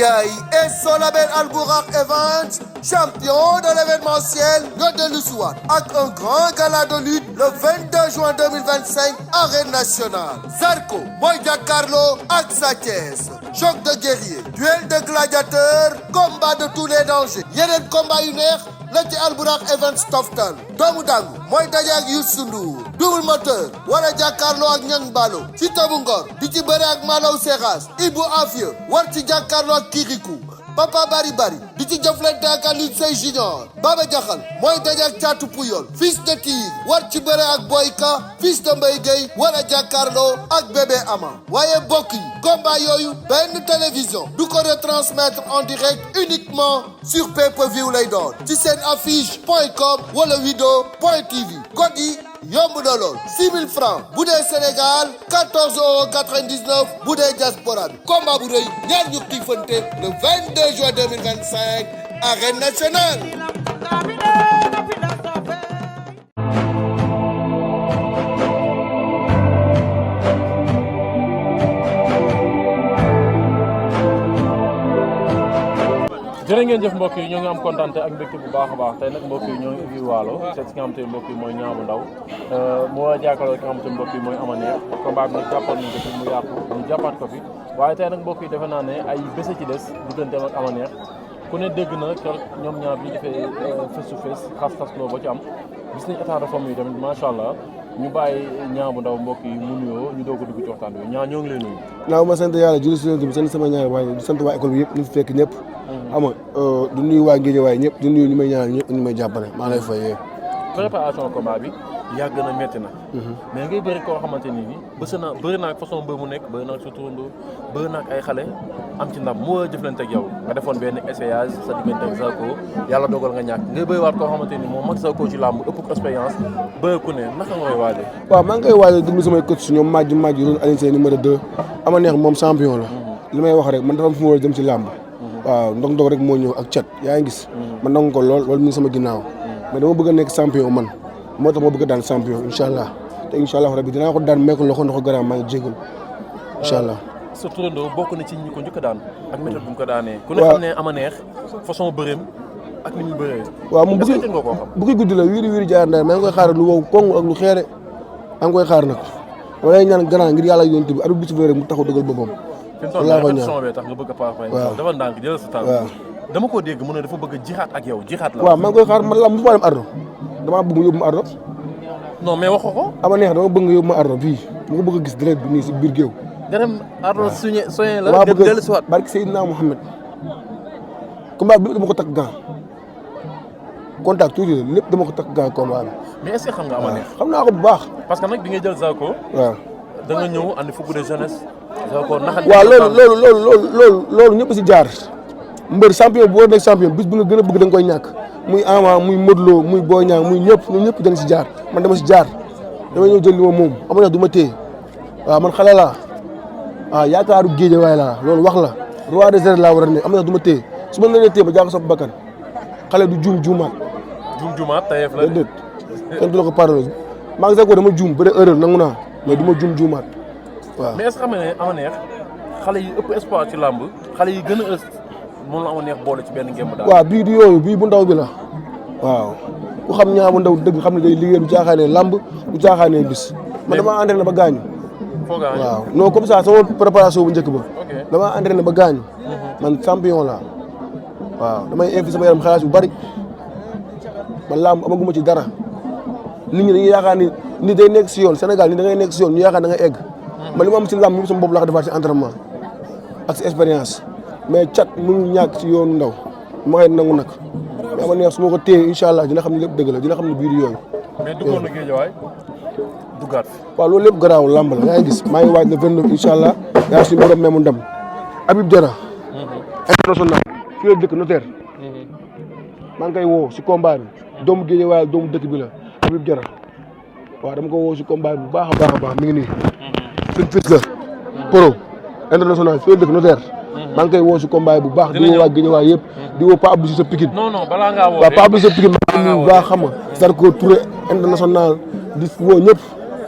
Ndiaye et son label Albourakh Events, champion de l'événementiel ñoo dellu si waat ak un grand gala de lutte le 22 juin 2025 arène nationale. Zarko mooy jàkkaarloo ak Sa Thiès, choc de guerrier, duel de gladiateurs, combat de tous les dangers. yeneen combat yu neex la ci Albourakh Events toftal. doomu dangu mooy daje ak Youssou Ndour, double moteur war a jàkkaarloo ak Niang Ballo, Siteu bu Ngor di ci bëre ak Malaw Seras, Ibou Afia war ci jàkkaarloo ak Kirikou, Papa Bari Bari di ci jëflante ak Alioune Seye Junior, Baba Diakhal mooy daje ak Thiatou Pouyol, Fils de Tigre war ci bëre ak Boyka, Fils de Mbaye Gueye war a jàkkaarloo ak Bébé Ama. waaye bokk yi combat yooyu benn télévision du ko retransmettre en direct, uniquement sur pay-per-view lay doon ci seen affiche.com wala wido.tv. code yi yomb na lool 6 000 francs bu dee Sénégal, 14,99 € bu dee diaspora bi. combat bu rëy ñaar ñu xiifante le 22 juin 2025 arène nationale. jërë ngeen jëf mbokk yi ñoo ngi am kontaan ak mbégte bu baax a baax tey nag mbokk yi ñoo ngi indi waalo seet si nga xamante ne mbokk yi mooy Niang bu Ndaw moo jàkkaarloo ki nga xamante ne mbokk yi mooy Ama Neex combat bi nag jàppoon nañ ko fi mu yàqu ñu jàppaat ko fi waaye tey nag mbokk yi defe naa ne ay bés ci des digganteem ak Ama Neex ku ne dégg na kër ñoom ñaar bi ñu defee face to face xas-xas loo ba ci am gis nañ état de forme yi tamit macha allah ñu bàyyi Niang bu Ndaw mbokk yi mu nuyoo ñu doog a dugg ci waxtaan bi ñaa ñoo ngi lay nuyu. naaw ma sant yàlla julli si yonent bi sant sama ñaari waay di sant waa école bi yëpp ñu fi fekk ñëpp xam nga du nuyu waa Guédiawaye ñëpp du nuyu ñu may ñaanal ñëpp ñu may jàppale maa lay fayee. préparation combat bi yàgg na métti na. mais ngay bëri koo xamante ni nii bëri naa ak façon mbër mu nekk bëri naa ak sa turandoo bëri naa ak ay xale am ci ndam moo jëflante ak yow nga defoon benn essayage sa diggante ak Zarko yàlla dogal nga ñàkk ngay bëriwaat koo xamante ni moom mag Zarko ci làmb ëpp ko expérience bëri ku ne naka nga koy waajee. waaw maa ngi koy waajal déglu samay coach ñoom Madji Ron Alioune Seye numéro 2 Ama Neex moom champion la. li may wax rek man dafa am fu mu war a jëm ci làmb. waaw ndog rek moo ñëw ak cat yaa ngi gis. man nangu ko lool mi ngi sama ginnaaw mais dama bëgg a nekk champion man moo tax ma bëgg a daan champion incha allah te incha allah rabi dinaa ko daan meek loxo ndox garaam maa ngi jégal incha allah. sa turandoo bokk na ci ñi ko njëkk a daan ak méthode bu mu ko daanee. ku ne xam ne Ama Neex façon bëreem ak ni ñu bëree. waaw moom bu koy guddi la wiiri jaar ndax maa ngi koy xaar lu wow koŋŋ ak lu xeere maa ngi koy xaar nag dama lay ñaan gannaaw ngir yàlla yonent bi arbitre bi sifflé rek mu taxaw dëggal boppam. wallaahi ko ñaan tax nga bëgg a waaw dafa ndànk jëlal sa temps. waaw dama ko dégg mu ne dafa bëgg a jixaat ak yow jixaat la. waaw maa ngi koy xaar man la mosuma dem ardo damaa bëgg mu yóbbu ma ardo. non mais waxoo ko. Ama Neex dama bëgg nga yóbbu ma ardo fii mu ko bëgg a gis direct bi nii si biir géew. nga dem ardo soñé la dem dellu si waat barke Seydina Mouhamed combat bi dama ko takk gant contact tuuti la lépp dama ko takk gant combat bi. mais est-ce que xam nga Ama Neex. xam naa ko bu baax. parce que nag bi nga jël Zarko. waaw da nga ñëw andi fukk de jeunesse. Zarko naxa. waaw loolu ñëpp si jaar. mbër champion bu war nekk champion bis bu nga gën a bëgg da nga koy ñàkk muy Ama muy Modou Lo muy Boy Niang muy ñëpp ñoom ñëpp dañ si jaar man dama si jaar dama ñëw jël li ma moom Ama Neex du ma téye waaw man xale laa waaw yaakaaru Guédiawaye laa loolu wax la roi des arènes laa war a ne Ama Neex du ma téye su ma leen téye ba jàpp sa bakkan xale du juumaat tayeef la déedéet kenn du la ko pardonné maa ngi sax ko dama juum bëri erreur nangu naa mais du ma juumaat waaw. mais est-ce que xam nga ne Ama Neex xale yi ëpp espoir ci làmb xale yi gën a ës moom la Ama Neex boole ci benn ngemb daal. waaw bii du yooyu bii bu ndaw bi la waaw ku xam Niang bu Ndaw dëgg xam ne day liggéey du caaxaanee làmb du caaxaanee bis. man damaa entraîné ba gaañu. foo gaañu waaw non comme ça sama préparation bu njëkk ba. damaa entraîné ba gaañu. man champion la waaw damay investi sama yaram xaalis bu bari man làmb amaguma ci dara nit ñi dañuy yaakaar ni nit day nekk si yoon Sénégal nit da ngay nekk si yoon ñu yaakaar da nga egg man li ma am si làmb sama bopp laa ko defaat si entraînement ak si expérience mais cat mënul ñàkk si yoonu ndaw ma koy nangu nag mais Ama Neex su ma ko téye incha allah dina xam ne lépp dëgg la dina xam ne biir yooyu. mais duggoon na Guédiawaye duggaat fi. waaw loolu lépp garaaw làmb la yaa ngi gis maa ngi waaj le 29 incha allah yaa suñu borom même ndam Habib Diarra. international fii la dëkk notaire. maa ngi koy woo si combat bi doomu Guédiawaye doomu dëkk bi la Habib Diarra waaw dama ko woo si combat bi bu baax a baax mi ngi nii. suñ fils la. pro international fii la dëkk notaire. maa ngi koy woo si combat bi bu baax. di woo waa Guédiawaye yëpp di woo Pape Abdou Cissé Pikine. non balaa ngaa woo waaw Pape Abdou Cissé Pikine maa ngi nuyu bu baax xam nga. Zarko Touré international di woo ñëpp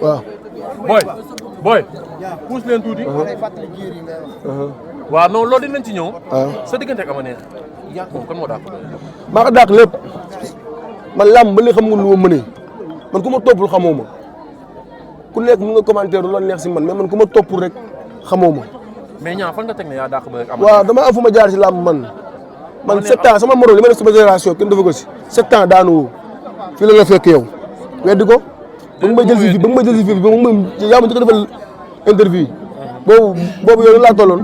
waaw. booy pousse leen tuuti. waaw non loolu dinañ ci ñëw. waaw sa diggante ak ama neex yaa moom kan moo dàq. maa ko dàq lépp man làmb ba léegi xam nga lu ma mënee man ku ma toppul xamoo ma ku nekk mu nga commentaire lu la neex si man mais man ku ma toppul rek xamoo ma. mais ñaa fan nga teg ne yaa dàq ba rek ama. waaw dama am fu ma jaar si làmb man 7 ans sama morom li ma def sama génération kenn defu ko si 7 ans daanu woo fii la la fekk yow weddi ko ba nga may jël si fii ba nga may jël si fii ba nga may yaa ma njëkk a defal interview boobu yow laa tolloon.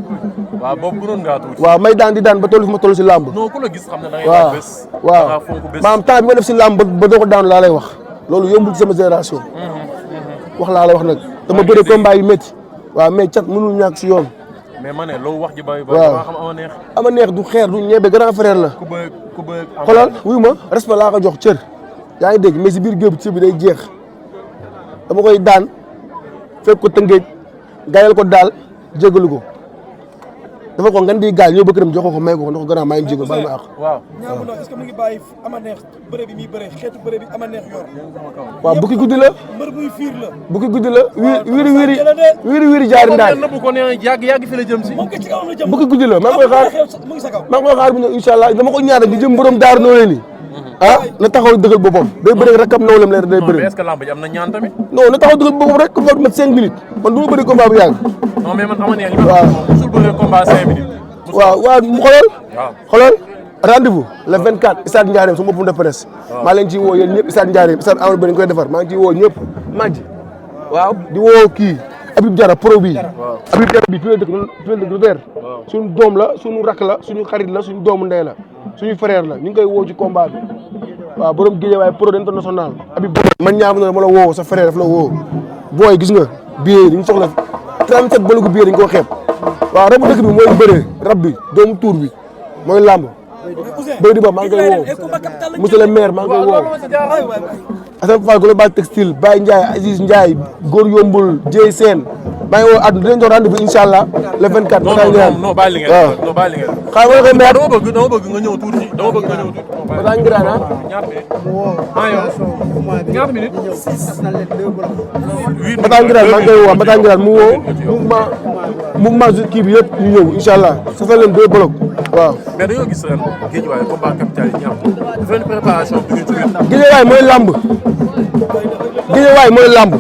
waaw boobu mënoon ngaa tuuti. waaw may daan di daan ba toll fi ma toll si làmb. non ku la gis xam ne da ngay waaw bés. waaw da ngaa fonk bés. maanaam temps bi ma def si làmb ba doo ko daanu laa lay wax loolu yombul ci sama génération. wax laa la wax nag dama bëre combat yu métti waaw mais cat mënul ñàkk si yoon. mais ma ne loolu wax ji bay waaw ba xam ama neex. ama neex du xeer du ñebe grand frère la. ku bëgg xoolal wuyu ma respect laa ko jox cër yaa ngi dégg mais si biir géew bi cër bi day jeex dama koy daan fekk ko tëngeej gayal ko daal jégalu ko dafa ko ngan di gaal ñëw ba këram jox ko may ko ndax gannaaw maa ngi jégalu bàyyi ma àq. waaw ñaamu noonu est-ce que mu ngi bàyyi ama neex bëre bi muy bëre xeetu bëre bi ama neex yor. waaw bukki guddi la mbër buy fiir la. bukki guddi la wiiri jaari ndaay nëbb ko nee yàgg fi la jëm si. moom ci kawam la jëm. bukki guddi la maa ngi koy xaar mu ngi sa kaw. maa ngi koy xaar bu ñëw incha allah dama ko ñaanal di jëm borom daaru noo leen ni na taxaw dëggal boppam day bëri rakam nawlem leer day bëri. mais est-ce que lamb ji am na ñaan tamit. non na taxaw dëggal boppam rek combat bi mat 5 minutes man du ma bëri combat bu yàgg. non mais man ama neex li ma xam moom musul bëre combat 5 minutes. waaw mu xoolal. waaw xoolal rendez-vous le 24 stade Ndiarème sama open de presse. maa leen ciy woo yéen ñëpp stade Ndiarème stade Amadou Ba dañ koy defar maa ngi ciy woo ñëpp Madji. waaw di woo kii Habib Diarra pro bi. waaw Habib Diarra bi fi la dëkk lu ver. suñu doom la suñu rakk la suñu xarit la suñu doomu ndey la suñu frère la ñu ngi koy woo ci combat bi. waaw borom Guédiawaye pro international Habib man ñaamu na ma la woo sa frère daf la woo booy gis nga billet yi ñu soxla 37 bologu billet dañu koo xeeb waaw rabu dëkk bi mooy bëree rab bi doomu tuur bi mooy làmb béy di ba maa ngi koy woo monsieur le maire maa ngi koy woo Assane Fall Global Textile Baye Ndiaye Aziz Ndiaye góor yombul Dieye Sène maa ngi woo àdduna dinañ jox rendez-vous incha allah le 24. non bàyyi li ngeen waaw non bàyyi li ngeen xaaral ma la koy mayaat dama bëgg nga ñëw tuuti dama bëgg nga ñëw tuuti. Mata Ngiraan ah. ñaata minutes. ñaata minutes. Mata Ngiraan maa ngi koy woo Mata Ngiraan mu woo mouvement kii bi yëpp ñu ñëw incha allah safal leen 2 blocs waaw. mais dañoo gis ren Guédiawaye combat capital yi ñaam dafa leen préparation bi ngeen jógee. Guédiawaye mooy lamb Guédiawaye mooy lamb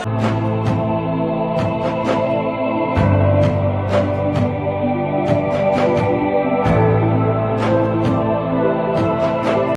Thank you.